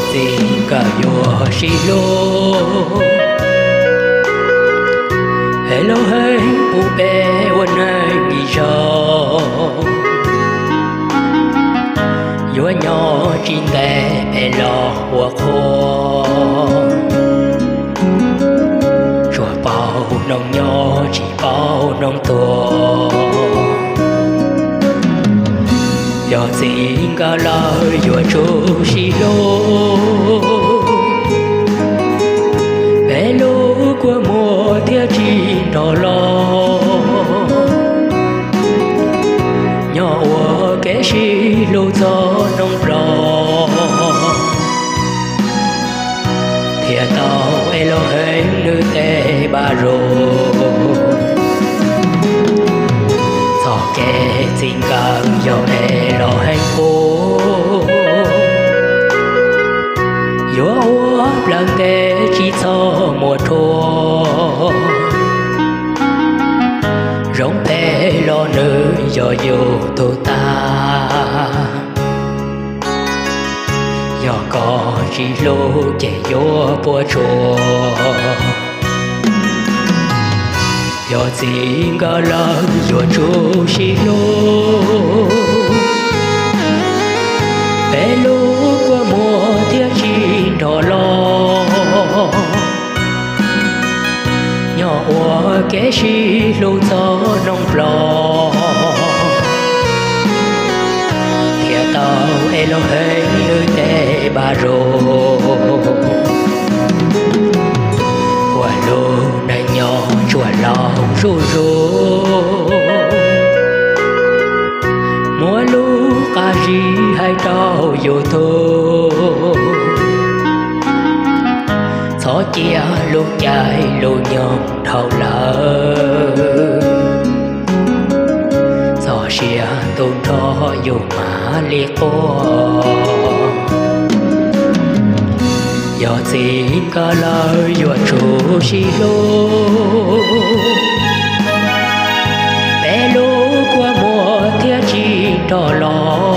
Txij nkawm yuav sib hlub, Elohim pub peb ua neej ib zaug. Yuav nyob tsis ntev peb los ua qhua, tsuas paub hnub nyob tsis paub hnub tuag. Yog txij nkawm lawm yuav tsum sib hlub, peb lub kua muag thiaj tsis nrog los. Nyob ua kev sib hlub txog hnub nplog, thiaj tau Elohim nws tej npaj zug. Txoj kev txij nkawm yog Elohim pub, yuav ua plaws ntev tsis txhob muaj rhuav. Zoo phem los nws yog yus tug tag, yog koj tsis hlub ces yuav puas tsuaj. Yog txij nkawm lawm yuav tsum sib hlub, peb lub kua muag thiaj tsis nrog los. Nyob ua kev sib hlub txog hnub nplog, thiaj tau Elohim nws tej npaj zug. Ua lub neej nyob tsuas laus zuj zus, muab lub qab zib hais rau yus tug. Txhob cia lub caij lub nyoog dhau lawm, txoj sia tu nrho yus mam li quaj. Yog txij nkawm lawm yuav tsum sib hlub, peb lub kua muag thiaj tsis nrog los.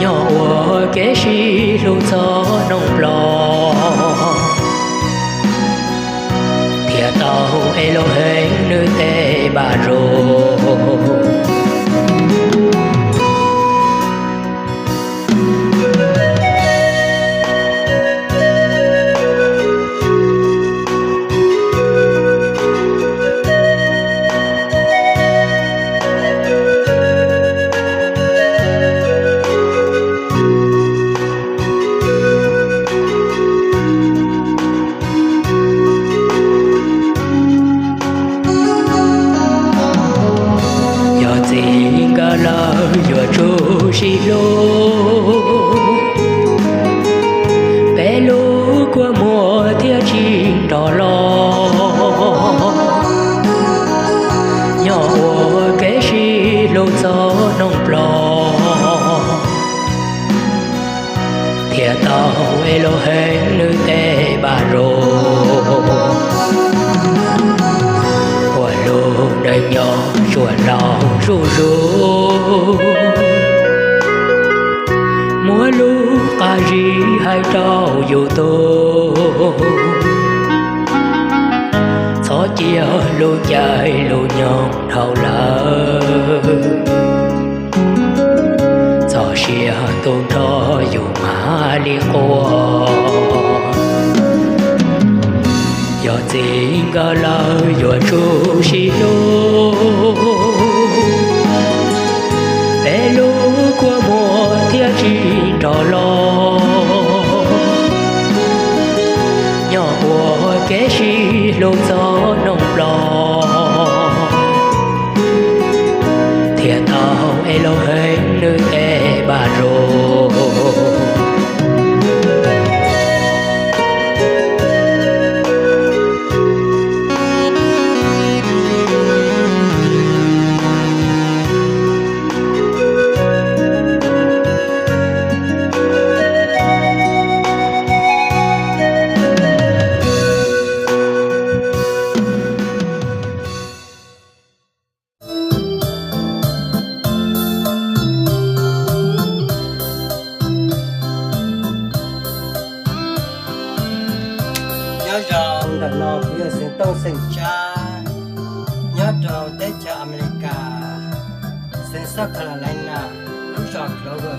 Nyob ua kev sib hlub txog hnub nplog, thiaj tau Elohim nws tej npaj zug. Yog txij nkawm lawm yuav tsum sib hlub, peb lub kua muag thiaj tsis nrog los. Nyob ua kev sib hlub txog hnub nplog, thiaj tau Elohim nws tej npaj zug. Ua lub neej nyob tsuas laus zuj zus, muab lub qab zib hais rau yus tug. Txhob cia lub caij lub nyoog dhau lawm, txoj sia tu nrho yus mam li quaj. Yog txij nkawm lawm yuav tsum sib hlub, peb lub kua muag thiaj tsis nrog los. Nyob ua kev sib hlub txog hnub nplog, thiaj tau Elohim nws tej npaj zug. rau teb chaws Amelikas, xeev South Carolina, lub zos Clover.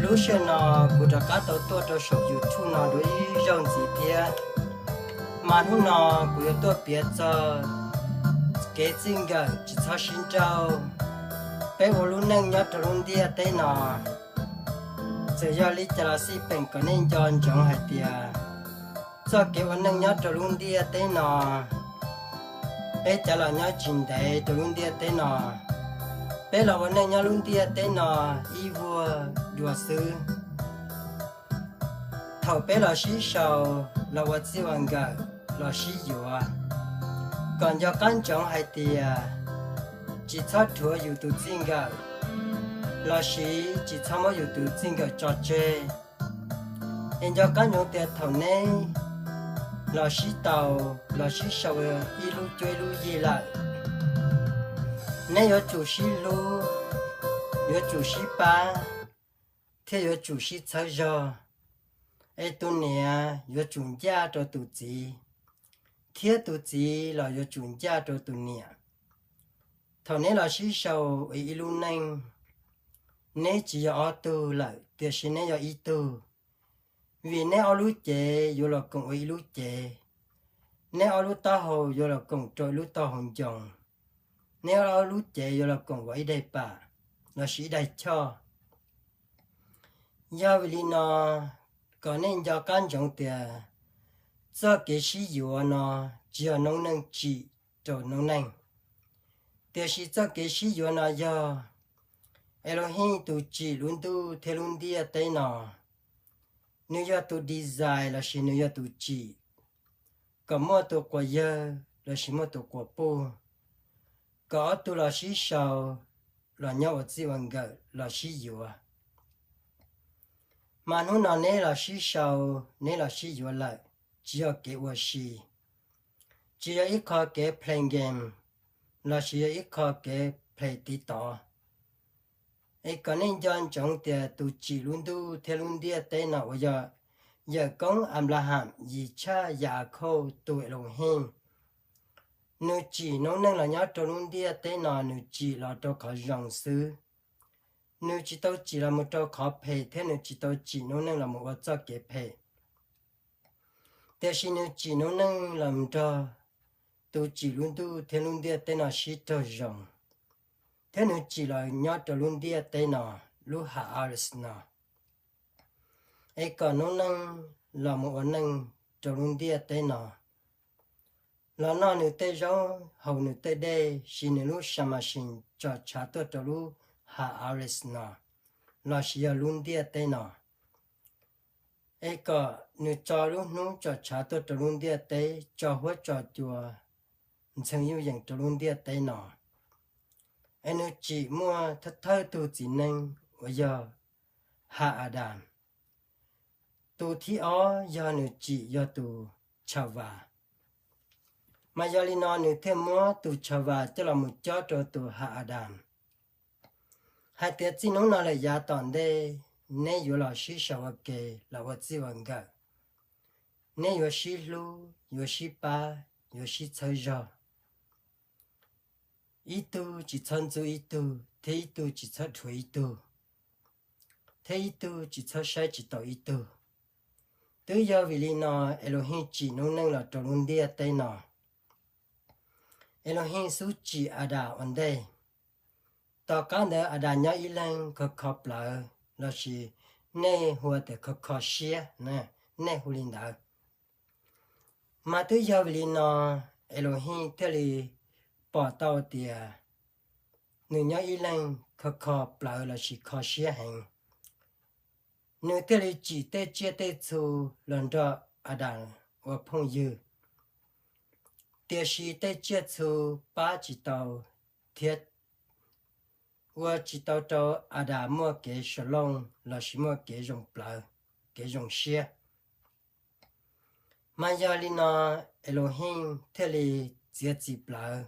Lub sij hawm no kuv rov qab tau tuaj rau saum YouTube no dua ib zaug ntxiv thiab. Mas hnub no kuv yuav tuaj piav txog kev txij nkawm tsis txhob sib nrauj. Peb ua lub neej nyob rau lub ntiaj teb no, txawm yog li cas los xij, peem kom nej nco ntsoov hais tias txoj kev ua neej nyob rau lub ntiaj teb no, peb cav los nyob tsis ntev rau lub ntiaj teb no. Peb los ua neej nyob lub ntiaj teb no ib vuag dua xwb. Thaum peb los sib sau, los ua txij ua nkawm, los sib yuav, kom nco qab ntsoov hais tias tsis txhob rhuav yus tus txij nkawm, lossis tsis txhob muab yus tus txij nkawm tso tseg. Es nco qab ntsoov tias thaum neb los sib tau, los sib sau ua ib lub cuab ib lub yig lawm, neb yuav tsum sib hlub, yuav tsum sib pab, thiab yuav tsum sib txhawb zog. Es tus niam yuav tsum ncaj rau tus txiv, thiab tus txiv los yuav tsum ncaj rau tus niam. Thaum neb los sib sau ua ib lub neej, neb tsis yog ob tug lawm, tiam sis neb yog ib tug, vim neb ob lub cev yuav los koom ua ib lub cev, neb ob lub taub hau yuav los koom rau ib lub taub hau ncoo, neb ob lub cev yuav los koom ua ib daim pam, lossis ib daim choj. Yog vim li no, kom nej nco qab ntsoov tias txoj kev sib yuav no tsis yog noob neej tsim rau noob neej, tiam sis txoj kev sib yuav no yog Elohim tus tsim lub ntuj thiab lub ntiaj teb no. Nws yog tus design lossis nws yog tus tsim kom muaj tus quas yawg lossis muaj tus quas puj, kom ob tug los sib sau, los nyob ua txij ua nkawm, los sib yuav. Mas hnub no neb los sib sau, neb los sib yuav lawm, tsis yog kev ua si, tsis yog ib qho kev play game, lossis yog ib qho kev play tiv tov. Es kom nej nco ntsoov tias tus tsim lub ntuj thiab lub ntiaj teb no uas yog yawm koob Anplaham, Yitshaj, Yakhauj tus Elohim, nws tsim noob neej los nyob rau lub ntiaj teb no nws tsim los rau qhov zoo xwb. Nws tsis tau tsim los mus rau qhov phem thiab nws tsis tau tsim noob neej los mus ua txoj kev phem, tiam sis nws tsim noob neej los nrog tus tsim lub ntuj thiab lub ntiaj teb no sib raug zoo, thiab nws tsim los nyob rau lub ntiaj teb no, lub haaretz no, es kom noob neej los mus ua neej rau lub ntiaj teb no, los noj nws tej zaub haus nws tej dej, siv nws lub samasin tsom tshav tuaj rau lub haaretz no, lossis yog lub ntiaj teb no, es kom nws tso lub hnub tsom tshav tuaj rau lub ntiaj teb, tso huab tso cua ntxhee yuj yeem rau lub ntiaj teb no. Es nws tsim muaj thawj thawj tug txiv neej uas yog Ha-adas. Tus thib ob yog nws tsim yog tus Tshavas. Mas yog li no nws thiaj muab tus Tshavas coj los mus cob rau tus Ha-adas, hais tias txij hnub no lawm yav tom ntej neb yuav los sib sau ua ke los ua txij ua nkawm. Neb yuav sib hlub, yuav sib pab, yuav sib txhawb zog. Ib tug tsis txhob ntxub ib tug, thiab ib tug tsis txhob dhuav ib tug, thiab ib tug tsis txhob saib tsis taus ib tug. Twb yog vim li no Elohim tsim noob neej los rau lub ntiaj teb no. Elohim xub tsim Adas ua ntej. Tom qab ntawd Adas nyob ib leeg kho kho plawv, lossis nej hu tias kho kho siab, nej hu li ntawd. Mas twb yog vim li no Elohim thiaj li pom tau tias nws nyob ib leeg kho kho plawv lossis kho siab heev. Nws thiaj li tsim tej tsiaj tej txhu los nrog Adas ua phooj ywg, tiam sis tej tsiaj txhu pab tsis tau thiab ua tsis tau rau Adas muaj kev shalom lossis muaj kev zoo plawv, kev zoo siab. Mas yog li no Elohim thiaj li txiav txim plawv,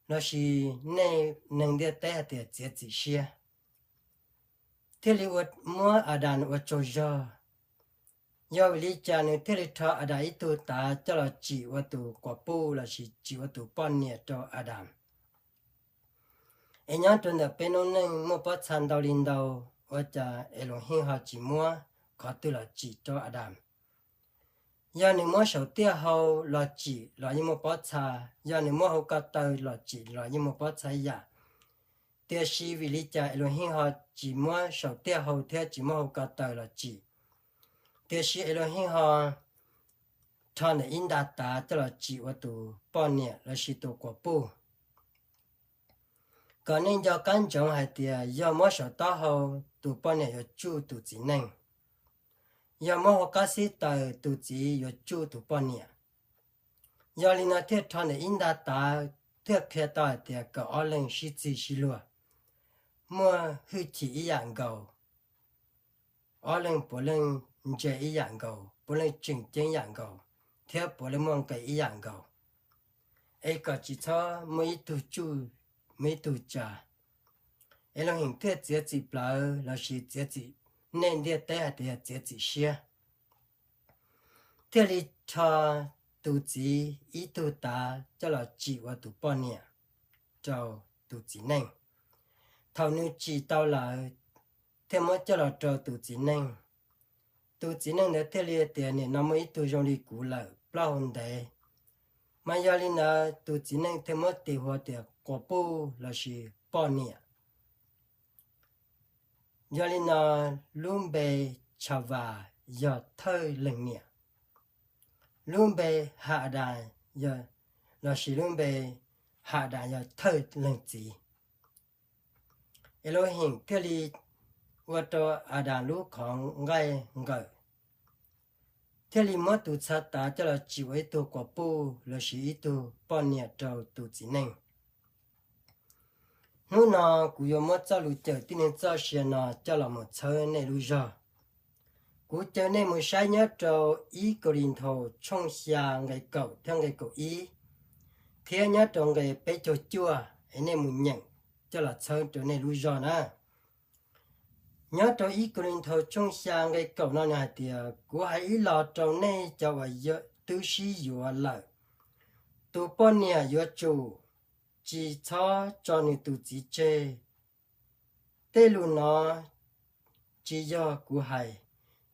lossis nej neeg ntiaj teb hais tias txiav txim siab, thiaj li ua muab Adas ua tsaug zog. Yog vim li cas nws thiaj li rho Adas ib tug tav coj los tsim ua tus quas puj lossis tsim ua tus poj niam rau Adas? Es nyob rau ntawm peb noob neej muaj pob txha ntau li ntau, ua cas Elohim ho tsis muab qhov twg los tsim rau Adas? Yog nws muab saum tiaj hau los tsim los yeej muaj pob txha, yog nws muab hau ko taw los tsim los yeej muaj pob txha ib yam. Tiam sis vim li cas Elohim ho tsis muab saum tiaj hau thiab tsis muab hau ko taw los tsim, tiam sis Elohim ho rho ntawm ib nta tav coj los tsim ua tus poj niam lossis tus quas puj? Kom nej nco qab ntsoov hais tias yog muab saum taub hau, tus poj niam yuav tsuj tus txiv neej; yog muab hauv qab xib taws, tus txiv yuav tsuj tus poj niam. Yog li no thiaj rho ntawm ib nta tav thiaj qhia tau hais tias kom ob leeg sib txig sib luag, muaj hwj chim ib yam nkaus, ob leeg puav leej ntse ib yam nkaus, puav leej tseem ceeb ib yam nkaus, thiab puav leej muaj nqis ib yam nkaus, es kom tsis txhob muaj ib tug tsuj, muaj ib tug tsa. Elohim thiaj txiav txim plawv lossis txiav txim nej ntiaj teb hais tias yog txiav txim siab, thiaj li rho tus txiv ib tug tav coj los tsim ua tus poj niam rau tus txiv neej. Thaum nws tsim tau lawm, thiaj muab coj los rau tus txiv neej. Tus txiv neej ntawd thiaj li tias, nim no muaj ib tug zoo li kuv lawm, plaub hau ntev. Mas yog li ntawd tus txiv neej thiaj muab tis hu tias quas puj lossis poj niam. Yog li no, lub npe Tshavas yog thawj leeg niam, lub npe Hadas lossis lub npe Hadas yog thawj leeg txiv. Elohim thiaj li ua rau Adas lub qhov nqaij nqawm, thiaj li muab tus txha tav coj los tsim ua ib tug quas puj lossis ib tug poj niam rau tus txiv neej. Hnub no kuv yuav muab txoj lus cawm tib neeg txoj sia no coj los mus txhawb nej lub zog. Kuv caw nej mus saib nyob rau ib Kauleethaus tshooj xya nqe kaum thiab nqe kaum ib, thiab nyob rau nqe peb caug cuaj es nej mus nyeem coj los txhawb rau nej lub zog na. Nyob rau ib Kauleethaus tshooj xya nqe kaum no nws hais tias, kuv hais ib los rau nej cov uas twb sib yuav lawm, tus poj niam yuav tsum tsis txhob tso nws tus txiv tseg. Tej lus no tsis yog kuv hais,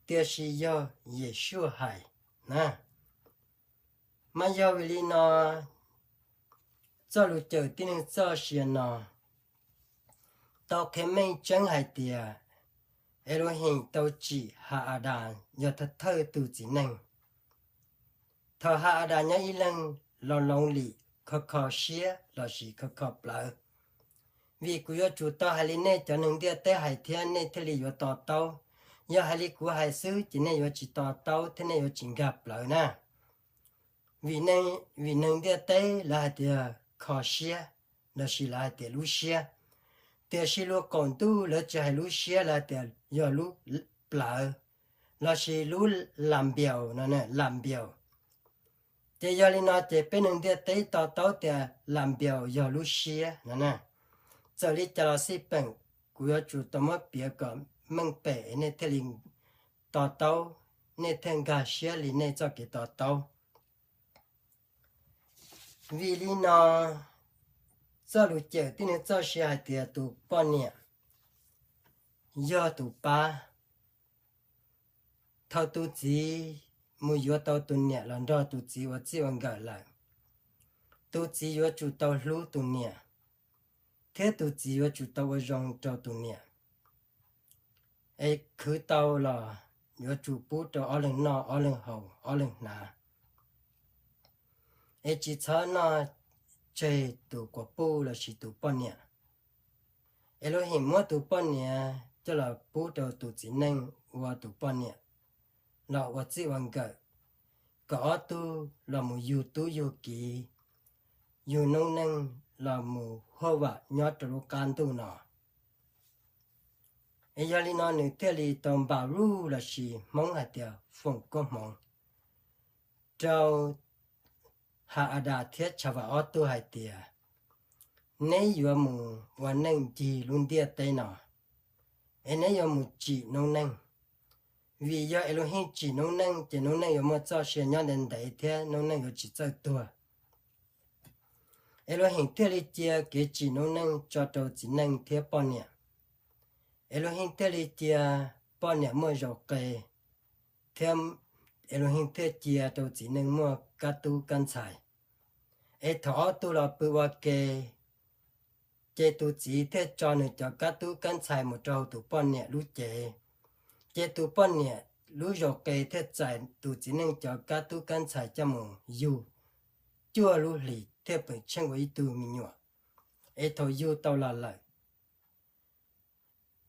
tiam sis yog Yeshua hais na. Mas yog vim li no, txoj lus cawm tib neeg txoj sia no tau qhia meej tseeb hais tias Elohim tau tsim Hadas yog thawj thawj tus txiv neej. Thaum Hadas nyob ib leeg, los loos lim, kho kho siab lossis kho kho plawv. Vim kuv yuav tsum tau hais li nej cov neeg ntiaj teb hais thiab nej thiaj li yuav to taub. Yog hais li kuv hais xwb ces nej yuav tsis to taub thiab nej yuav tsis nkag plawv na. Vim neeg ntiaj teb lawv hais tias kho siab, lossis lawv hais tias lub siab, tiam sis luag qaum ntuj lawv tsis hais lub siab, lawv hais tias yog lub plawv, lossis lub lam npiaus no, lam npiaus. Ces yog li no ces peb neeg ntiaj teb to taub tias lam npiaus yog lub siab no na. Txawm li cas los xij peem, kuv yuav tsum tau muab piav kom meej pem nej thiaj li to taub, nej thiaj nkag siab li nej txoj kev to taub. Vim li no, txoj lus cawm tib neeg txoj sia hais tias tus poj niam yog tus pab. Thaum tus txiv mus yuav tau tus niam los nrog tus txiv ua txij ua nkawm lawm, tus txiv yuav tsum tau hlub tus niam, thiab tus txiv yuav tsum tau ua zoo rau tus niam. Es khwv tau los yuav tsum pub rau ob leeg noj, ob leeg haus, ob leeg hnav. Es tsis txhob noj tseg tus quas puj lossis tus poj niam. Elohim muab tus poj niam coj los pub rau tus txiv neej ua tus poj niam los ua txij ua nkawm, kom ob tug los mus yug tub yug kiv, yug noob neej los mus huaj vam nyob rau lub qab ntuj no. Es yog li no nws thiaj li tau npa luj lossis Hmoob hais tias foom koob hmoov rau Hadas thiab Tshavas ob tug hais tias, neb yuav mus ua neej ncig lub ntiaj teb no, es neb yuav mus tsim noob neej. Vim yog Elohim tsim noob neej ces noob neej yuav muaj txoj sia nyob ntev ntev thiab noob neej yuav tsis txawj tuag. Elohim thiaj li cia kev tsim noob neej tso rau txiv neej thiab poj niam. Elohim thiaj li cia poj niam muaj zaus qe, thiab Elohim thiaj cia rau txiv neej muaj kab tub kab ntxhais. Es thaum ob tug los pw ua ke, ces tus txiv thiaj tso nws cov kab tub kab ntxhais mus rau hauv tus poj niam lub cev. Ces tus poj niam lub zaus qe thiaj txais tus txiv neej cov kab tub kab ntxhais coj mus yug cuaj lub hlis thiaj pem tsheej ua ib tug me nyuam. Es thaum yug tau los lawm,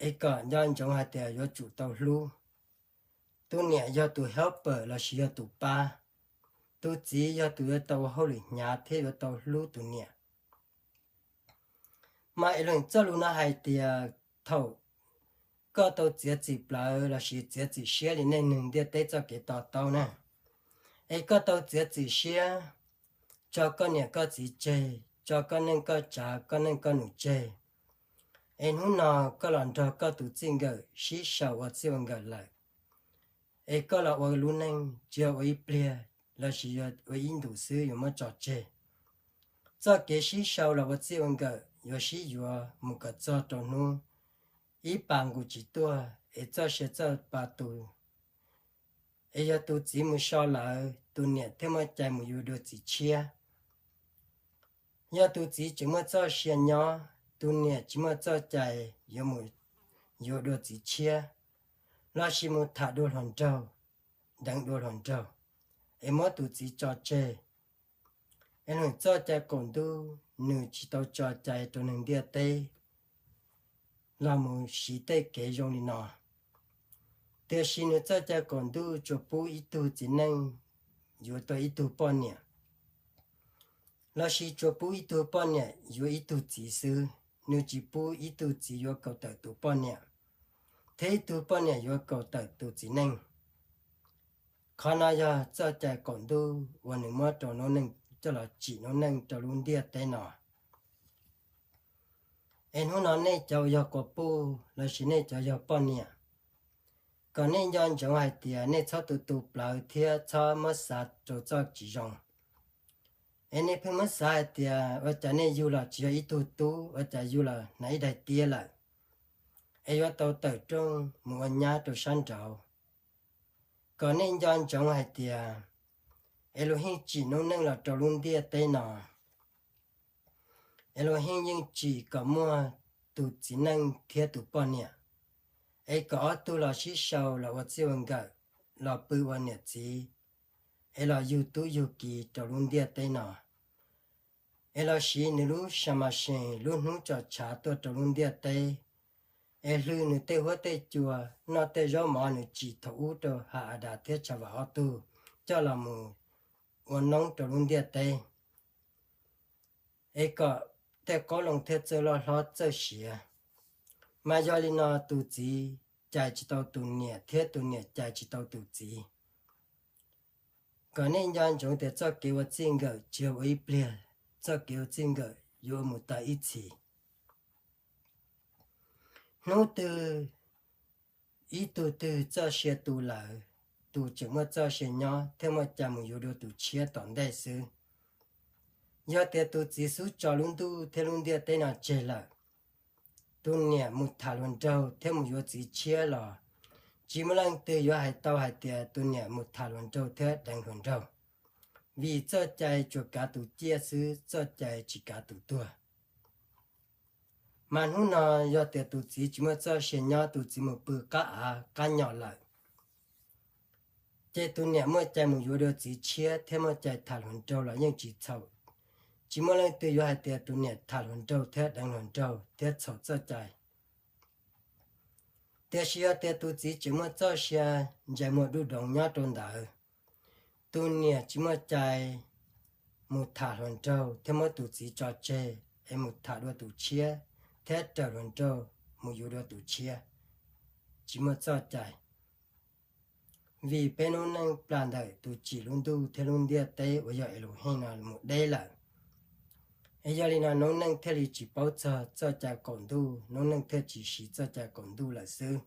es kom nco ntsoov hais tias yuav tsum tau hlub. Tus niam yog tus helper lossis yog tus pab. Tus txiv yog tus yuav tau ua hauj lwm hnyav thiab yuav tau hlub tus niam. Mas Elohim txoj lus no hais tias thaum koj tau txiav txim plawv lossis txiav txim siab li neej neeg ntiaj teb txoj kev to taub na, es koj tau txiav txim siab tso koj niam koj txiv tseg, tso koj neej koj tsav koj neej koj nus tseg, es hnub no koj los nrog koj tus txij nkawm sib sau ua txij ua nkawm lawm, es koj los ua lub neej tsis yog ua ib pliag lossis yog ua ib ntus xwb yuav muab tso tseg. Txoj kev sib sau los ua txij ua nkawm yuav sib yuav mus kom txog rau hnub ib pas nqus tsis tuaj es txoj sia txawj pa tu. Es yog tus txiv mus so lawm, tus niam thiaj muaj cai mus yuav dua txiv tshiab. Yog tus txiv tseem muaj txoj sia nyob, tus niam tsis muaj txoj cai yuav mus yuav dua txiv tshiab, lossis mus tham dua hluas nraug, deev dua hluas nraug, es muab tus txiv tso tseg. Es nws txoj cai qaum ntuj nws tsis tau tso cai rau neeg ntiaj teb los mus siv tej kev zoo li no. Tiam sis nws txoj cai qaum ntuj tsuas pub ib tug txiv neej yuav tau ib tug poj niam, lossis tsuas pub ib tug poj niam yuav ib tug txiv xwb. Nws tsis pub ib tug txiv yuav kaum tawm tus poj niam, thiab ib tug poj niam yuav kaum tawm tus txiv neej. Qhov no yog txoj cai qaum ntuj uas nws muab rau noob neej coj los tsim noob neej rau lub ntiaj teb no. Es hnub no nej cov uas yog quas puj lossis nej cov yog poj niam, kom nej nco ntsoov hais tias nej txhob tu tu plawv thiab txhob muab xav rau txoj tsis zoo. Es nej pheej muab xav hais tias ua cas nej yug los tsis yog ib tug tub, ua cas yug los hnav ib daig tiab lawm, es yuav tau tawm rooj mus ua nyab rau sab nraud. Kom nej nco ntsoov hais tias Elohim tsim noob neej los rau lub ntiaj teb no, Elohim yeej tsim kom muaj tus txiv neej thiab tus poj niam, es kom ob tug los sib sau los ua txij ua nkawm, los pw ua niam txiv, es los yug tub yug ki rau lub ntiaj teb no, es los siv nws lub samasees lub hnub tso tshav tuaj rau lub ntiaj teb, es hlw nws tej huab tej cua, noj tej zaub mov nws tsim thaum ub rau Ha-adas thiab Tshavaj ob tug coj los mus ua noob rau lub ntiaj teb, es kom tej qoob loo thiaj txawj loj hlob txawj siav. Mas yog li no tus txiv cais tsis tau tus niam thiab tus niam cais tsis tau tus txiv. Kom nej nco ntsoov tias txoj kev ua txij nkawm tsis yog ua ib pliag, txoj kev ua txij nkawm yuav ua mus tas ib txhis. Hnub twg ib tug twg txoj sia tu lawm, tus tseem muaj txoj sia nyob thiaj muaj cai mus yuav dua tus tshiab tom ntej xwb. Yog tias tus txiv xub tso lub ntuj thiab lub ntiaj teb no tseg lawm, tus niam mus tham hluas nraug thiab mus yuav txiv tshiab los, tsis muaj leej twg yuav hais tau hais tias tus niam mus tham hluas nraug thiab deev hluas nraug, vim txoj cai tsuas kav tus ciaj xwb, txoj cai tsis kav tus tuag. Mas hnub no yog tias tus txiv tsis muaj txoj sia nyob, tus txiv mus pw qab av qab nyom lawm, ces tus niam muaj cai mus yuav dua txiv tshiab thiab muaj cai tham hluas nraug los yeej tsis txhaum. Tsis muaj leej twg yuav hais tias tus niam tham hluas nraug thiab deev hluas nraug thiab txhaum txoj cai. Tiam sis yog tias tus txiv tseem muaj txoj sia ntsais muag dub doov nyob rau ntawd, tus niam tsis muaj cai mus tham hluas nraug thiab muab tus txiv tso tseg es mus tham dua tus tshiab thiab raws hluas nraug mus yuav dua tus tshiab. Tsis muaj txoj cai, vim peb noob neej plam ntawm tus tsim lub ntuj thiab lub ntiaj teb uas yog Elohim no mus deb lawm. Es yog li no noob neej thiaj li tsis paub txog txoj cai qaum ntuj, noob neej thiaj tsis siv txoj cai qaum ntuj lawm xwb.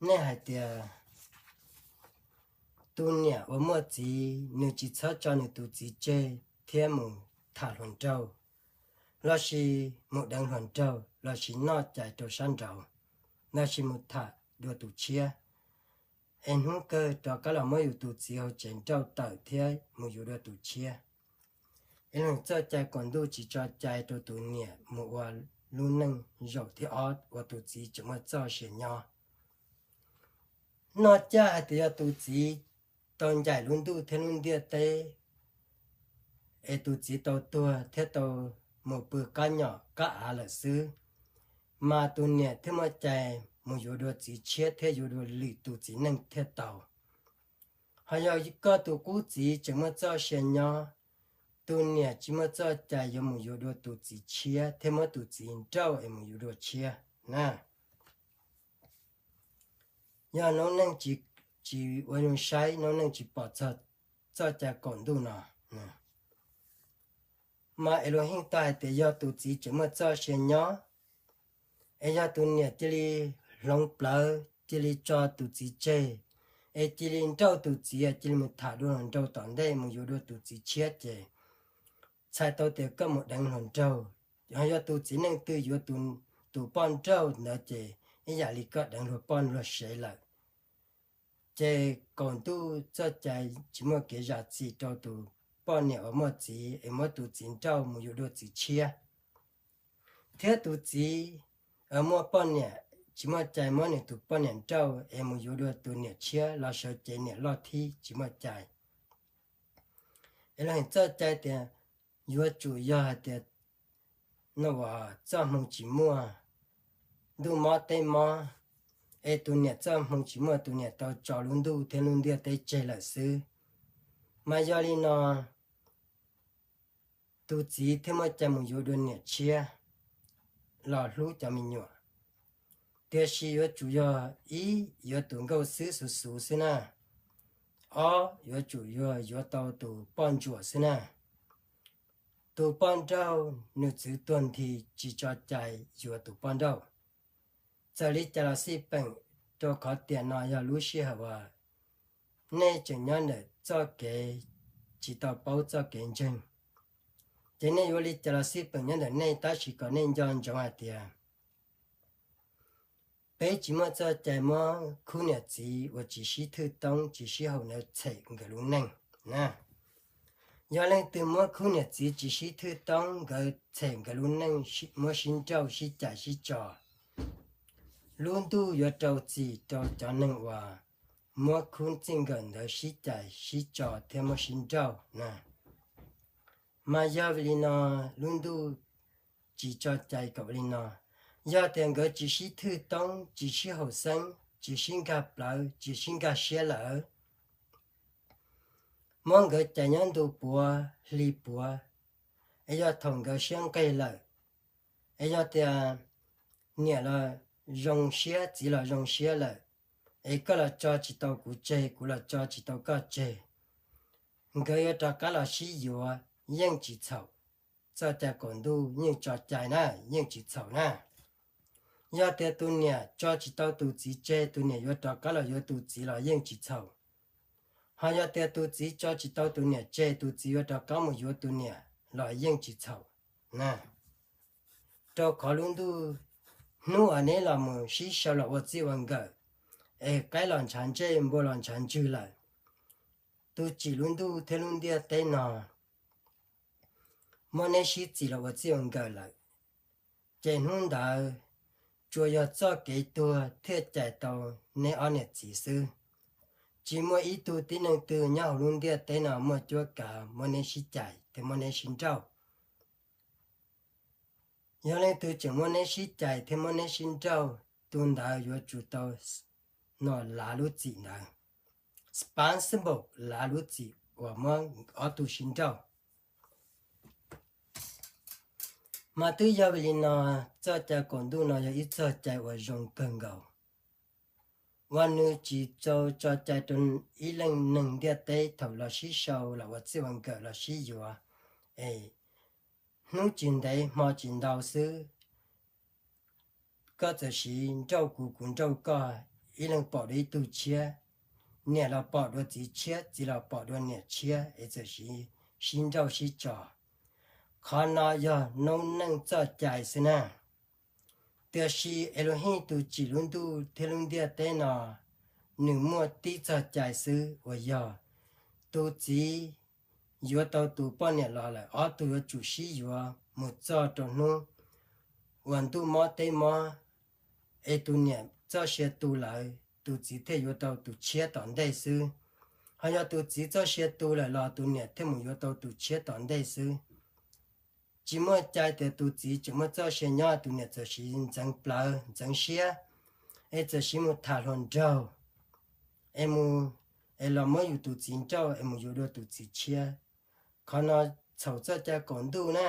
Nej hais tias Tus niam uas muaj txiv nws tsis txhob tso nws tus txiv tseg thiab mus tham hluas nraug, lossis mus deev hluas nraug, lossis noj cai rau sab nraud, lossis mus tham dua tus tshiab, es hnub kawg rov qab los muab yus tus txiv hauv tsev nrauj tawm thiab mus yuav dua tus tshiab. Es leej txoj cai kaum ntuj tsis tso cai rau tus niam mus ua lub neej zaum thib ob uas tus txiv tseem muaj txoj sia nyob. Noj caj hais tias yog tus txiv tau ncaim lub ntuj thiab lub ntiaj teb, es tus txiv tau tuag thiab tau mus pw qab nyom qab av lawm xwb, mas tus niam thiaj muaj cai mus yuav dua txiv tshiab thiab yuav dua lwm tus txiv neej thiaj tau. Ho yog koj tus qub txiv tseem muaj txoj sia nyob, tus niam tsis muaj txoj cai yuav mus yuav dua tus txiv tshiab thiab muab tus txiv nrauj es mus yuav dua tshiab na. Yog noob neej tsis ua zoo saib, noob neej tsis pom txog txoj cai kaum ntuj no, mas Elohim tau hais tias yog tus txiv tseem muaj txoj sia nyob, es yog tus niam cia li hloov plawv, cia li tso tus txiv tseg, es cia li nrauj tus txiv, cia li mus tham dua hluas nraug tom ntej mus yuav dua tus txiv tshiab ces txhais tau tias koj mus deev hluas nraug. Ho yog tus txiv neej twg yuav tus poj nrauj ntawd ces ib yam li koj deev luag poj luag sev lawm. Ces kaum ntuj txoj cai tsis muaj kev zam txim rau tus poj niam uas muaj txiv es muab tus txiv nrauj mus yuav dua txiv tshiab, thiab tus txiv muaj poj niam tsis muaj cai muab nws tus poj niam nrauj es mus yuav dua tus niam tshiab los sawv cev niam loj thib tsis muaj cai. Es lawv hais txoj cai tias yuav tsum yog hais tias no uas txoj hmoo tsis muaj, ntuj mob teb mob, es tus niam txoj hmoo tsis muaj, tus niam tau tso lub ntuj thiab lub ntiaj teb tseg lawm xwb. Mas yog li no tus txiv thiaj muaj cai mus yuav dua niam tshiab los hlub cov me nyuam. Tiam sis yuav tsum yog ib, yuav tus nkauj xwb xuv xuv xwb na, ob, yuav tsum yog yuav tau tus poj ntsuam xwb na. Tus poj nrauj nws txwv tuag nthi tsis tso cai yuav tus poj nrauj. Txawm li cas los xij peem, rau qhov tiam no yog lub sij hawm uas nej tseem nyob ntawm txoj kev tsis tau paub txoj kev ntseeg, ces nej yuav li cas los xij peem nyob ntawm nej, tab sis kom nej nco ntsoov hais tias peb tsis muaj txoj cai muab khub niam txiv uas tsis sib thwj toob tsis sib haum ntawd txhem nkawd lub neej na. Yog leej twg muab khub niam txiv tsis sib thwj toob nkawd txhem nkawd lub neej, muab sib nrauj sib cais sib tso, lub ntuj yuav rau txim rau cov neeg uas muab khub txij nkawm ntawd sib cais sib tso thiab muab sib nrauj na. Mas yog li no, lub ntuj tsis tso cai kom li no. Yog tias nkawd tsis sib thwj toob, tsis sib haum xeeb, tsis sib nkag plawv, tsis sib nkag siab lawm, muab nkawd cais nyob ntu puav hli puav, es yog thaum nkawd siab nqig lawm, es yog tias niam los zoo siab, txiv los zoo siab lawm, es koj los tso tsis tau kuv tseg, kuv los tso tsis tau koj tseg, nkawd yuav rov qab los sib yuav yeej tsis txhaum. Txoj cai kaum ntuj yeej tso cai na, yeej tsis txhaum na. Yog tias tus niam tso tsis tau tus txiv tseg, tus niam yuav rov qab los yuav tus txiv los yeej tsis txhaum. Ho yog tias tus txiv tso tsis tau tus niam tseg, tus txiv yuav rov qab mus yuav tus niam los yeej tsis txhaum na. Rau qhov lub ntuj, hnub uas neb los mus sib sau los ua txij ua nkawm, es qaib los ntshav ntsej, npua los ntshav ntswg lawm, tus tsim lub ntuj thiab lub ntiaj teb no muab neb sib txim los ua txij ua nkawm lawm, ces hnub ntawd tsuas yog txoj kev tuag thiaj cais tau neb ob niam txiv xwb. Tsis muaj ib tug tib neeg twg nyob hauv lub ntiaj teb no muaj cuab kav muab neb sib cais thiab muab neb sib nrauj. Yog leej twg tseem muab neb sib cais thiab muab neb sib nrauj, tus ntawd yuav tsum tau no lav lub txim ntawd, responsible, lav lub txim uas muab ob tug sib nrauj. Mas twb yog vim li no, txoj cai kaum ntuj no yog ib txoj cai uas zoo kawg nkaus, uas nws tsis tau tso cai rau ib leej neeg ntiaj teb thaum los sib sau los ua txij ua nkawm los sib yuav, es hnub tsis ntev hmo tsis ntau xwb, koj txawm siv nrauj kuv kuv nrauj koj, ib leeg pom dua ib tug tshiab, niam los pom dua txiv tshiab, txiv los pom dua niam tshiab es txawm sib nrauj sib tso. Qhov no yog noob neej txoj cai xwb na. Tiam sis Elohim tus tsim lub ntuj thiab lub ntiaj teb no, nws muaj tib txoj cai xwb uas yog tus txiv yuav tau tus poj niam los lawm, ob tug yuav tsum sib yuav mus txog rau hnub uas ntuj mob teb mob, es tus niam txoj sia tu lawm, tus txiv thiaj yuav tau tus tshiab tom ntej xwb. Ho yog tus txiv txoj sia tu lawm los tus niam thiaj mus yuav tau tus tshiab tom ntej xwb. Tsis muaj cai tias tus txiv tseem muaj txoj sia nyob, tus niam txawm siv ntxeev plawv ntxeev siab, es txawm siv mus tham hluas nraug, es mus, es los muab yus tus txiv nrauj es mus yuav dua tus txiv tshiab. Qhov no txhaum txoj cai qaum ntuj na.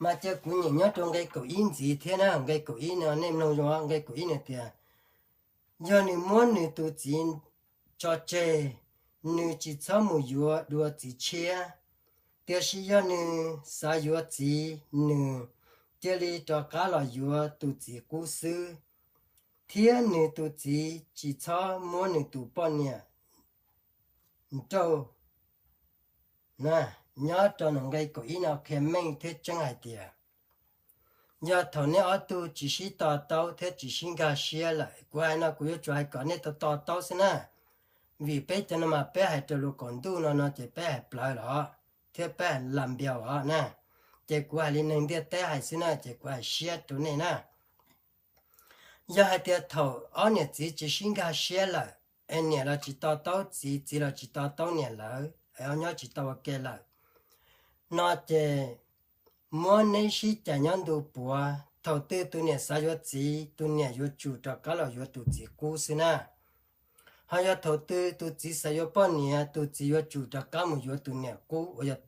Mas cia kuv nyeem nyob rau nqe kaum ib ntxiv thiab na, nqe kaum ib no nej mloog zoo, nqe kaum ib nws tias, yog nws muab nws tus txiv tso tseg, nws tsis txhob mus yuav dua txiv tshiab. Tiam sis yog nws xav yuav txiv, nws cia li rov qab los yuav tus txiv qub xwb, thiab nws tus txiv tsis txhob muab nws tus poj niam nrauj. Nyob rau nqe kaum ib no qhia meej thiab tseeb hais tias, yog thaum nej ob tug tsis sib to taub thiab tsis sib nkag siab lawm, kuv hais no kuv yuav tsum hais kom nej to to taub xwb na. Vim peb cov no mas peb hais raws lus qaum ntuj no no ces peb hais plawv los thiab peb hais lam npias os na. Ces kuv hais li neeg ntiaj teb hais xwb na, ces kuv hais siab rau nej na. Yog hais tias thaum ob niam txiv tsis sib nkag siab lawm, es niam los tsis to taub txiv, txiv los tsis to taub niam lawm, es ob nyob tsis tau ua ke lawm, no ces muab neb sib cais nyob ntu puav, thaum twg tus niam xav yuav txiv, tus niam yuav tsum rov qab los yuav tus txiv qub xwb na. Ho yog thaum twg tus txiv xav yuav poj niam, tus txiv yuav tsum rov qab mus yuav tus niam qub uas yog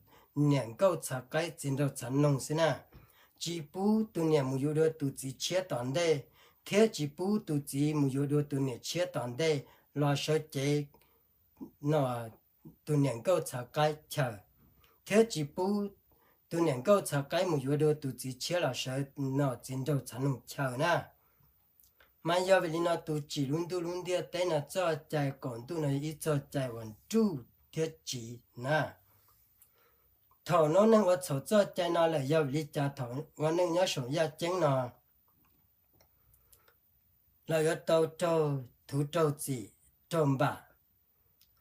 niam nkauj txhav qaib txiv nraug txhav noog xwb na. Tsis pub tus niam mus yuav dua tus txiv tshiab tom ntej, thiab tsis pub tus txiv mus yuav dua tus niam tshiab tom ntej los sawv cev no tus niam nkauj txhav qaib chaw, thiab tsis pub tus niam nkauj txhav qaib mus yuav dua tus txiv tshiab los sawv no txiv nraug txhav noog chaw na. Mas yog vim li no tus tsim lub ntuj lub ntiaj teb no txoj cai qaum ntuj no yog ib txoj cai uas nruj thiab tsiv na. Thaum noob neej ua txhaum txoj cai no lawm yog vim li cas thaum ua neej nyob saum yaj ceeb no los yuav tau raug thuv raug txim raug npam?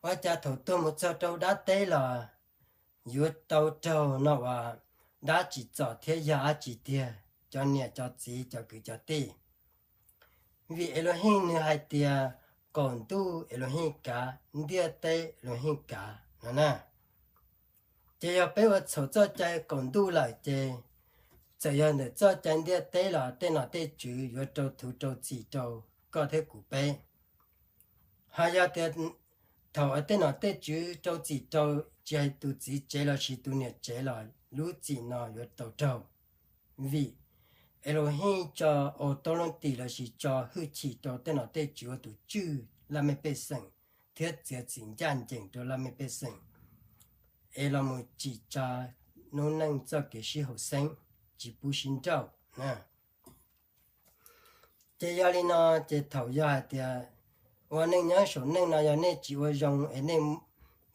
Ua cas thaum tuag mus txog rau dab teb los yuav tau raug no uas dab tsim txom thiab yog dab tsi tiag, cov niam cov txiv cov kwv cov tij? Vim Elohim nws hais tias qaum ntuj Elohim kav, ntiaj teb Elohim kav no na. Ces yog peb ua txhaum txoj cai qaum ntuj lawm ces txawm yog ntawm txoj cai ntiaj teb los tej nom tej tswv yuav rau thuv rau txim rau koj thiab kuv peb. Ho yog tias thaum tej nom tej tswv rau txim rau, tsis hais tus txiv tsev los sis tus niam tsev los lub txim no yuav tau raug. Vim Elohim tso authority los sis tso hwj chim rau tej nom tej tswv ua tus tswj laj mej pej xeem thiab txiav txim ncaj ncees rau laj mej pej xeem es los mus tsim tsa noob neej txoj kev sib haum xeeb, tsis pub sib nrauj. Ces yog li no, ces thaum yog hais tias ua neej nyob saum neej no yog nej tsis ua zoo es nej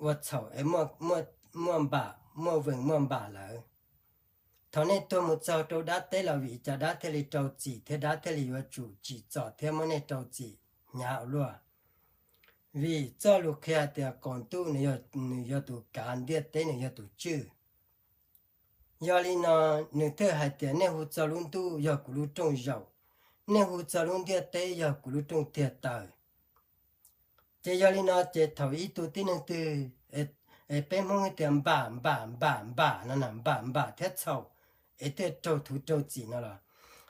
ua txhaum es muaj npam muaj vees muaj npam lawm, thaum nej tuag mus txog rau dab teb los vim cas dab thiaj li rau txim thiab dab thiaj li yuav tsum tsim txom thiab muab nej rau txim hnyav ua luaj? Vim txoj lus qhia hais tias qaum ntuj nws yog tus kav, ntiaj teb nws yog tus tswj. Yog li no, nws thiaj hais tias nej hu txog lub ntuj yog kuv lub rooj zaum, nej hu txog lub ntiaj teb yog kuv lub rooj tiag taw. Ces yog li no ces thaum ib tug tib neeg twg, es peb Hmoob hais tias npam npam npam npam no na, npam npam thiab txhaum, es thiaj raug thuv raug txim no los,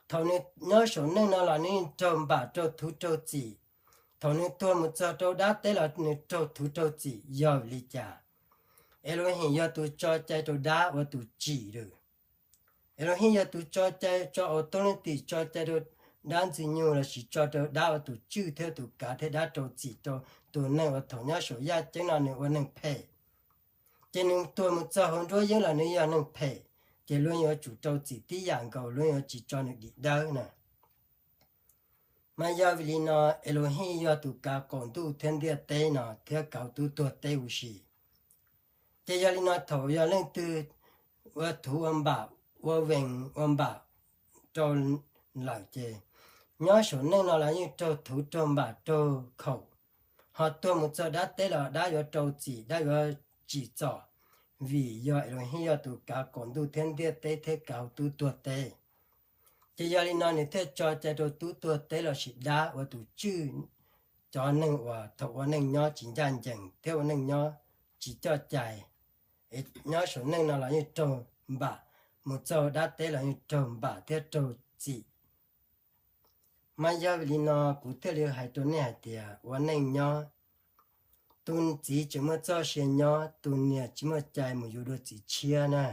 thaum nws nyob saum neej no los nws raug npam raug thuv raug txim, thaum nws tuag mus txog rau dab teb los nws raug thuv raug txim yog vim li cas? Elohim yog tus tso cai rau dab ua tus tsim lawm. Elohim yog tus tso cai, tso authority, tso cai rau dab ntxwg nyoog los sis tso rau dab ua tus tswj thiab tus kav thiab dab rau txim rau tus neeg uas thaum nyob saum yaj ceeb no nws ua neeg phem. Ces nws tuag mus txog hauv nruab yeeb los nws yog neeg phem, ces luag yuav tsum rau txim tib yam nkaus, luag yuav tsis tso nws dim dawb na. Mas yog vim li no Elohim yog tus kav qaum ntuj thiab ntiaj teb no thiab kav tub tuag teb huv si. Ces yog li no thaum yog leej twg ua thuv ua npam, ua vees ua npam rau lawm ces nyob saum neej no los yeej raug thuv raug npam raug khaum, ho tuag mus txog dab teb los dab yuav rau txim dab yuav tsim txom, vim yog Elohim yog tus kav qaum ntuj thiab ntiaj teb thiab kav tub tuag teb. Ces yog li no nws thiaj tso cai rau tub tuag teb lossis dab ua tus tswj cov neeg uas thaum ua neej nyob tsis ncaj ncees thiab ua neej nyob tsis coj cai, es nyob saum neej no los yeej raug npam, mus txog dab teb los yeej raug npam thiab raug txim. Mas yog vim li no kuv thiaj li hais rau nej hais tias ua neej nyob, tus txiv tseem muaj txoj sia nyob, tus niam tsis muaj cai mus yuav dua txiv tshiab na.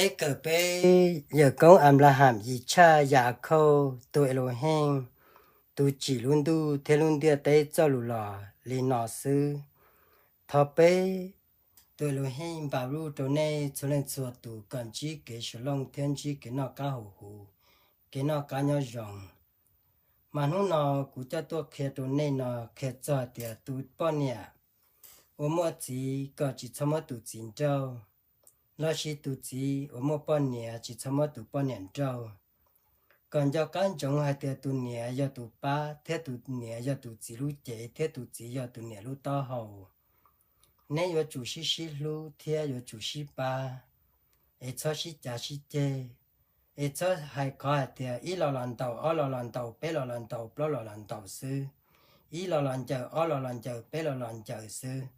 Peb kawm peb yawm koob Anplaham, Yitshaj, Yakhauj, tus Elohim, tus tsim lub ntuj thiab lub ntiaj teb txoj lus los li no xwb. Thov peb tus Elohim npam lub rau nej txhua leej txhua tus kom ntsib kev shalom thiab ntsib kev noj qab haus huv, kev noj qab nyob zoo. Mas hnub no kuv coj tuaj qhia rau nej no qhia txog tias tus poj niam uas muaj txiv kom tsis txhob muab tus txiv nrauj, lossis tus txiv uas muaj poj niam tsis txhob muab tus poj niam nrauj. Kom nco qab ntsoov hais tias tus niam yog tus pab thiab tus niam yog tus txiv lub cev thiab tus txiv yog tus niam lub taub hau. Neb yuav tsum sib sib hlub thiab yuav tsum sib pab, es txhob sib cav sib ceg, es txhob hais qhov hais tias ib los los ntaus, ob los los ntaus, peb los los ntaus, plaub los los ntaus xwb, ib los los ncaws, ob los los ncaws, peb los los ncaws xwb.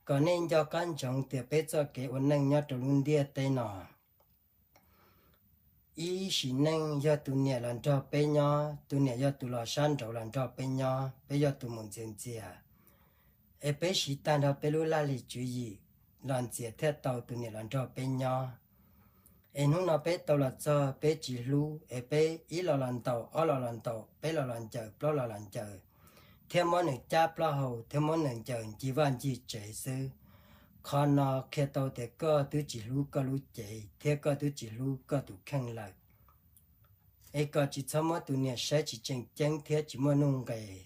Kom nej nco qab ntsoov tias peb txoj kev ua neej nyob rau lub ntiaj teb no Ib sim neej yog tus niam los nrog peb nyob, tus niam yog tus los sab nraud los nrog peb nyob, peb yog tus mus ntxias ntxias, es peb siv tag nrho peb lub laj lim tswv yim los ntxias thiaj tau tus niam los nrog peb nyob. Es hnub no peb tau los txog peb tsis hlub, es peb ib los los ntaus, ob los los ntaus, peb los los ncaws, plaub los los ncaws, thiab muab nws cab plaub hau, thiab muab nws ncaws ncig vaj ncig tsev xwb. Qhov no qhia tau tias koj twb tsis hlub koj lub cev, thiab koj twb tsis hlub koj tus kheej lawm. Es kom tsis txhob muab tus niam saib tsis tseem ceeb thiab tsis muaj nuj nqes.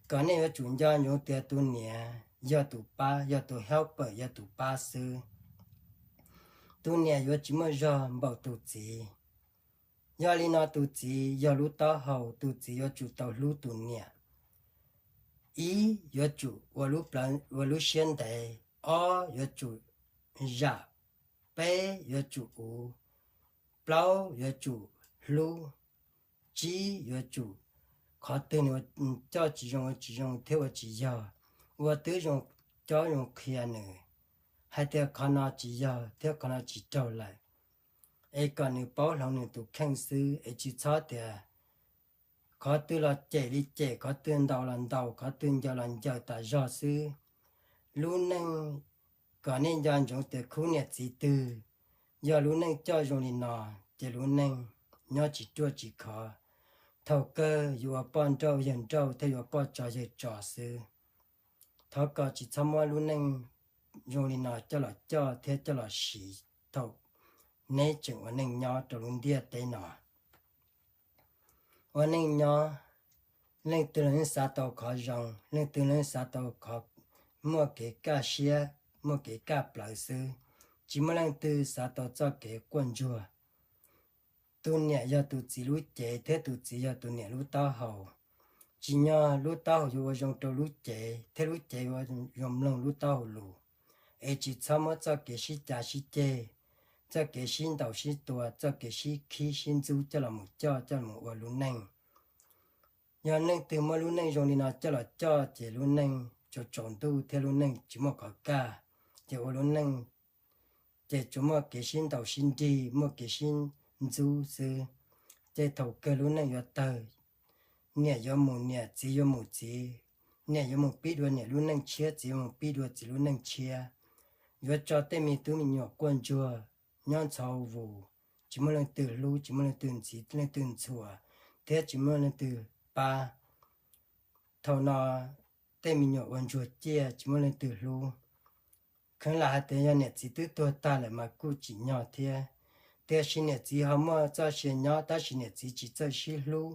Kom nej yuav tsum nco ntsoov tias tus niam yog tus pab, yog tus helper, yog tus pab xwb. Tus niam yuav tsis muaj zog npaum tus txiv. Yog li no tus txiv yog lub taub hau, tus txiv yuav tsum tau hlub tus niam. Ib, yuav tsum ua lub siab ntev. Ob, yuav tsum zam. Peb, yuav tsum uv. Plaub, yuav tsum hlub. Tsib, yuav tsum, qhov twg nws coj tsis zoo, ua tsis zoo thiab ua tsis yog, ua twb zoo cob zoo qhia nws hais tias qhov no tsis yog thiab qhov no tsis raug lawm, es kom nws paub hloov nws tus kheej xwb, es tsis txhob tias qhov twg los cem li cem, qhov twg ntaus los ntaus, qhov twg ncaws los ncaws tas zog xwb. Lub neej, kom nej nco ntsoov tias khub niam txiv twg yog lub neej coj zoo li no, ces lub neej nyob tsis ruaj tsis khov. Thaum kawg yuav ua poj nrauj yawg nrauj thiab yuav ua poj tso yawg tso xwb. Thov kom tsis txhob muab lub neej zoo li no coj los coj thiab coj los siv thaum neb tseem ua neej nyob rau lub ntiaj teb no. Ua neej nyob, leej twg los yeej xav tau qhov zoo, leej twg los yeej xav tau qhov muaj kev kaj siab, muaj kev kaj plawv xwb, tsis muaj leej twg xav tau txoj kev quaj ntsuag. Tus niam yog tus txiv lub cev thiab tus txiv yog tus niam lub taub hau. Tsim nyog lub taub hau yuav ua zoo rau lub cev thiab lub cev yuav zoo mloog lub taub hau lus. Es tsis txhob muab txoj kev sib cav sib ceg, txoj kev sib ntaus sib tua, txoj kev sib khib sib ntxub coj los mus coj coj los mus ua lub neej. Yog leej twg muab lub neej zoo li no coj los coj ces lub neej tsaus tsaus ntuj thiab lub neej tsis muaj qhov kaj, ces ua lub neej ces tsuas muaj kev sib ntaus sib nrig, muaj kev sib ntxub xwb. Ces thaum kawg lub neej yuav tawg, niam yuav mus niam, txiv yuav mus txiv, niam yuav mus pib dua niam lub neej tshiab, txiv yuav mus pib dua txiv lub neej tshiab. Yuav tso tej me tub me nyuam quaj ntsuag nyob ntxhov vus, tsis muaj leej twg hlub, tsis muaj leej twg ntxiv leej twg ntxhua, thiab tsis muaj leej twg pab. Thaum no tej me nyuam ua ntsuag ciaj tsis muaj leej twg hlub. Kheev lam hais tias yog niam txiv twb tuag tag lawm mas kuj tsim nyog thiab, tiam sis niam txiv ho muaj txoj sia nyob tab sis niam txiv tsis txawj sib hlub,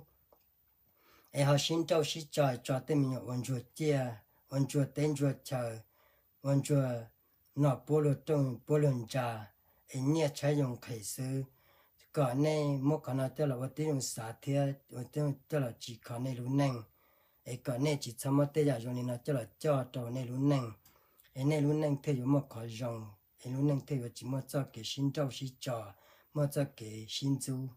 es ho sib nrauj sib tso, tso tej me nyuam ua ntsuag ciaj, ua ntsuag teb ntsuag chaw, ua ntsuag nom puab luag rooj puab luag ntsa, es nyiaj tshaib yoo nqhis xwb. Kom nej muab qhov no coj los ua tib zoo xav thiab ua tib zoo coj los tsim kho nej lub neej. Es kom nej tsis txhob muab tej yam zoo li no coj los coj rau nej lub neej, es nej lub neej thiaj yuav muaj qhov zoo, es lub neej thiaj yuav tsis muaj txoj kev sib nrauj sib tso, muaj txoj kev sib ntxub,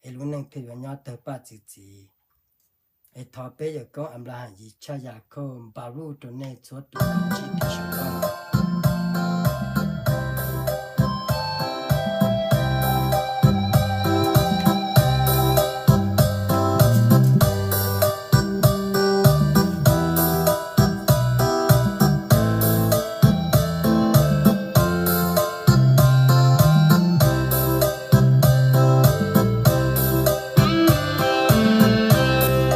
es lub neej thiaj yuav nyob tawg paj txi txiv. Es thov peb yawm koob Anplahas Yis Tshaj Yakhauj npav luj rau nej txhua tus txhua txhia tus saum toj.